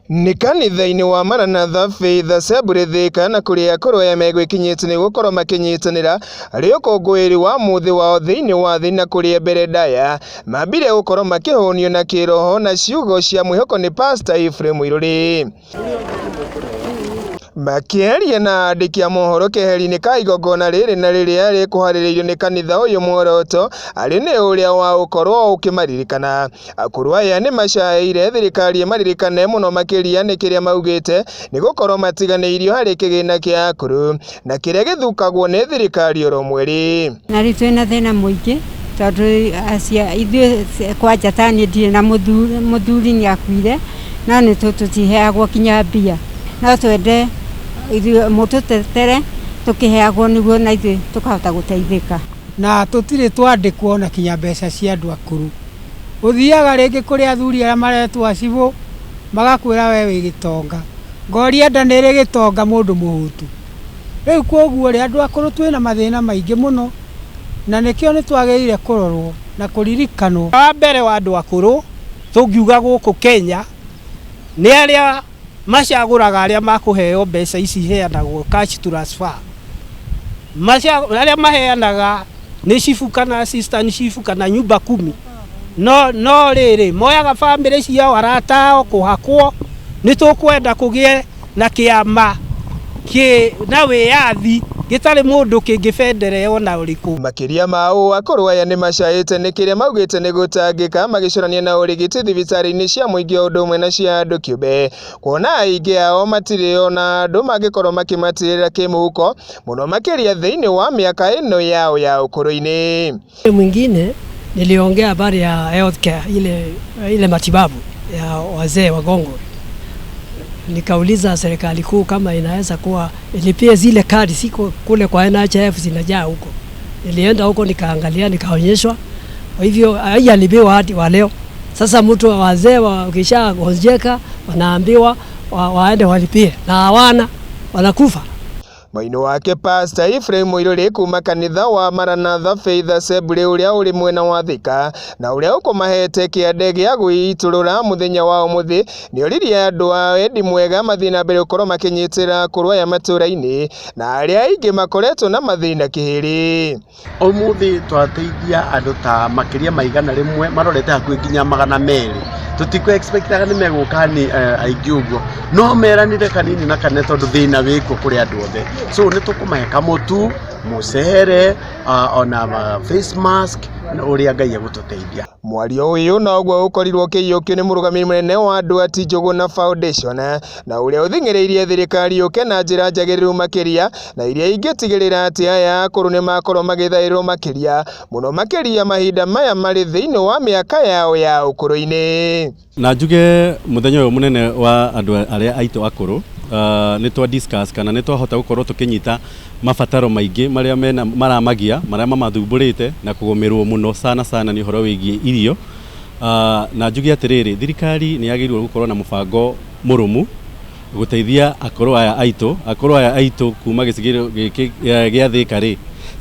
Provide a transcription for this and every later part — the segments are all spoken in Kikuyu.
Nĩ kanitha-inĩ wa Maranatha Faith Assembly Thika na kũrĩa akũrũ aya megwĩkinyĩtie nĩ gũkorwo makĩnyitanĩra harĩ ũkũngũĩri wa mũthĩ wao thĩinĩ wa thĩ na kũrĩa mbere ndaya mambire gũkorwo makĩhũnio na kĩroho na ciugo cia mwĩhoko nĩ Pastor Ephraim Muiruri. Makĩaria na andĩki a mohoro keheri-inĩ ka igongona rĩrĩ na rĩrĩa rĩkũharĩrĩirio nĩ kanitha ũyũ muoroto arĩ nĩ ũrĩa wa ũkorwo ũkĩmaririkana. Akũrũ aya nĩ macaĩire thirikari ĩmaririkane mũno makĩria nĩ kĩrĩa maugĩte nĩ gũkorwo matiganĩirio harĩ kĩgĩna kĩa akũrũ na kĩrĩa gĩthukagwo nĩ thirikari oro mweri. Na rĩu twĩna thĩna mũingĩ tondũ ithuĩ kwanja ta niĩ ndirĩ na mũthuri nĩ akuire no nĩ tũtiheagwo kinya mbia. No twende ithuĩ mũtũtetere tũkĩheagwo nĩguo na ithuĩ tũkahota gũteithĩka. Na tũtirĩ twandĩkwo na kinya mbeca cia andũ akũrũ. Ũthiaga rĩngĩ kũrĩ athuri arĩa maretwo acibũ magakwĩra we wĩ gĩtonga. Ngoria nda nĩ ĩrĩ gĩtonga mũndũ mũhũtu. Rĩu kwoguo rĩ andũ akũrũ twĩna mathĩna maingĩ mũno na nĩkĩo nĩ twagĩrĩire kũrorwo na kũririkanwo. Wa mbere wa andũ akũrũ tũngiuga gũkũ Kenya nĩ arĩa macagũraga arĩa makũheo mbeca ici iheanagwo cash transfer. Arĩa maheanaga nĩ chifu kana assistant chifu kana nyumba kumi. No rĩrĩ moyaga family ciao arata ao kũhakwo. Nĩ tũkwenda kũgĩe na kĩama kĩ na wĩyathi gĩtarĩ mũndũ kĩngĩbenderea ona ũrĩkũ. Makĩria ma ũũ akũrũ aya nĩ macaĩte nĩ kĩrĩa maugĩte nĩ gũtangĩka magĩcũrania na ũrigiti thibitarĩ-inĩ cia mũingĩ o ũndũ ũmwe na cia andũ kĩũmbe kuona aingĩ ao matirĩ ona andũ mangĩkorwo makĩmatirĩra kĩmũhuko mũno makĩria thĩinĩ wa mĩaka ĩno yao ya ũkũrũ-inĩ. Mwingine niliongea habari ya healthcare ile matibabu ya wazee wagonjwa. Nikauliza serikali kuu kama inaweza kuwa ilipie zile kadi siko kule kwa NHIF zinajaa huko. Nilienda huko nikaangalia nikaonyeshwa. Kwa hivyo haijalipiwa hadi wa leo. Sasa mtu wa wazee wakishagonjeka wanaambiwa waende walipie na hawana, wanakufa. Moino wake Pastor Ephraim Muiruri kuma kanitha wa Maranatha Faith Assembly ũrĩa ũrĩ mwena wa Thika na ũrĩa ũkũmahete kĩande gĩa gwĩitũrũra mũthenya wa ũmũthĩ nĩ oririe andũ a wendi mwega mathiĩ na mbere gũkorwo makĩnyitĩra akũrũ aya matũũra-inĩ na arĩa aingĩ makoretwo na mathĩna kĩhĩrĩ. Ũmũthĩ twateithia andũ ta makĩria ma 100 marorete hakuhĩ nginya 200. Tũtikũ expectaga nĩ megũka nĩ aingĩ ũguo no meranire kanini na kanene tondũ thĩna wĩkuo kũrĩ andũ othe. So nĩ tũkũmahe kamũtu, mũcere, ona face mask ũrĩa Ngai egũtũteithia. Mwario ũyũ noguo ũkorirwo ũkĩiyũkio nĩ mũrũgamĩrĩri mũnene wa Nduati Njũgũna Foundation na ũrĩa ũthing'ĩrĩirie thirikari yũke na njĩra njagĩrĩru makĩria na iria ingĩtigĩrĩra atĩ aya akũrũ nĩ makorwo magĩthaĩrwo makĩria mũno makĩria mahinda maya marĩ thĩinĩ wa mĩaka yao ya ũkũrũ-inĩ. Na njuge mũthenya ũyũ mũnene wa andũ arĩa aitũ akũrũ nĩ twa discuss kana nĩ twahota gũkorwo tũkĩnyita mabataro maingĩ marĩa mena maramagia marĩa mamathumbũrĩte na kũgũmĩrwo mũno sana sana nĩ ũhoro wĩgiĩ irio. Na njuge atĩrĩrĩ thirikari nĩ yagĩrĩirwo gũkorwo na mũbango mũrũmu gũteithia akũrũ aya aitũ kuma gĩcigĩrĩro gĩkĩ gĩa Thika rĩ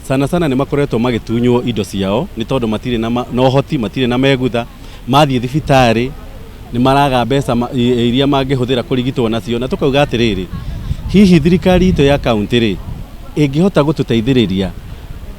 sana sana nĩ makoretwo magĩtunywo indo ciao nĩ tondũ matirĩ na ũhoti matirĩ na megutha mathiĩ thibitarĩ nĩ maraga mbeca iria mangĩhũthĩra kũrigitwo nacio. Na tũkauga atĩrĩrĩ hihi thirikari itũ ya kaunti rĩ ĩngĩhota gũtũteithĩrĩria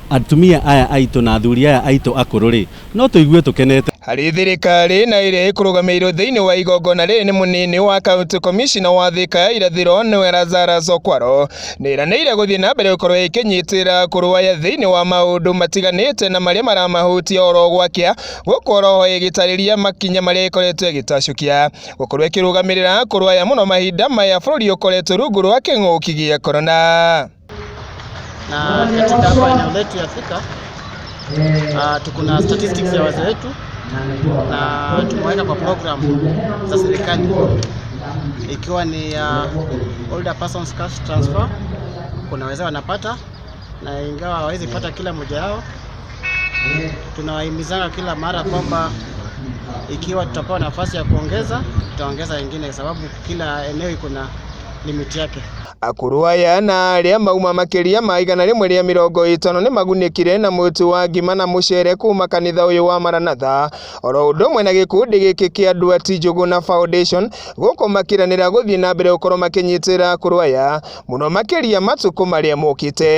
atumia aya aitũ na athuri aya aitũ akũrũ rĩ no tũigue tũkenete. Harĩ thirikari na ĩrĩa ĩkũrũgamĩrĩirwo thĩinĩ wa igongona rĩrĩ nĩ mũnini wa county commissioner wa Thika ya irathĩro nĩwe Lazarus Okwaro nĩ ĩranĩire gũthiĩ na mbere gũkorwo ĩkĩnyitĩra akũrũ aya thĩinĩ wa maũndũ matiganĩte na marĩa maramahutia oro gwakĩa gũkorwo ĩgĩtarĩria makinya marĩa ĩkoretwo ĩgĩtacũkia gũkorwo ĩkĩrũgamĩrĩra akũrũ aya mũno mahinda maya bũrũri ũkoretwo rungu rwa kĩng'ũki gĩa korona. Na katika hapa eneo letu ya Thika tuko na statistics ya wazee wetu na tumeweka kwa program za serikali ikiwa ni older persons cash transfer. Kuna wazee wanapata na ingawa hawawezi pata kila mmoja yao, tunawahimizana kila mara kwamba ikiwa tutapewa nafasi ya kuongeza tutaongeza wengine, sababu kila eneo iko na limit yake. Akũrũ aya na arĩa mauma makĩria ma 150 nĩ magunĩkire na mũtu wa ngima na mũcere kuma kanitha ũyũ wa Maranatha, oro ũndũ ũmwe na gĩkundi gĩkĩ kĩa Nduati Njũgũna Foundation gũkũ makiranĩra gũthiĩ na mbere gũkorwo makĩnyitĩrĩra akũrũ aya mũno makĩria matukũ marĩa mokĩte.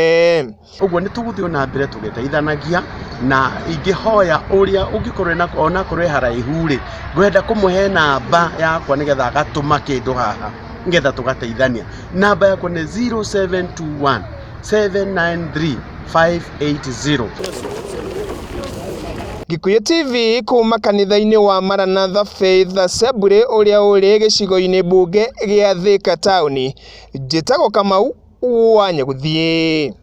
Ũguo nĩ tũgũthiĩ na mbere tũgĩteithanagia, na ingĩhoya ũrĩa ũngĩkorwo onakorwo e haraihu rĩ, ngwenda kũmũhe namba yakwa nĩgetha agatũma kĩndũ haha nĩgetha tũgateithania. Namba yakwa nĩ 0721 793 580. Gikuyu TV kuma kanitha-inĩ wa Maranatha Faith Assembly ũrĩa ũrĩ gĩcigo-inĩ mbunge gĩa Thika taũni, njĩtagwo Kamau wa Nyagũthiĩ.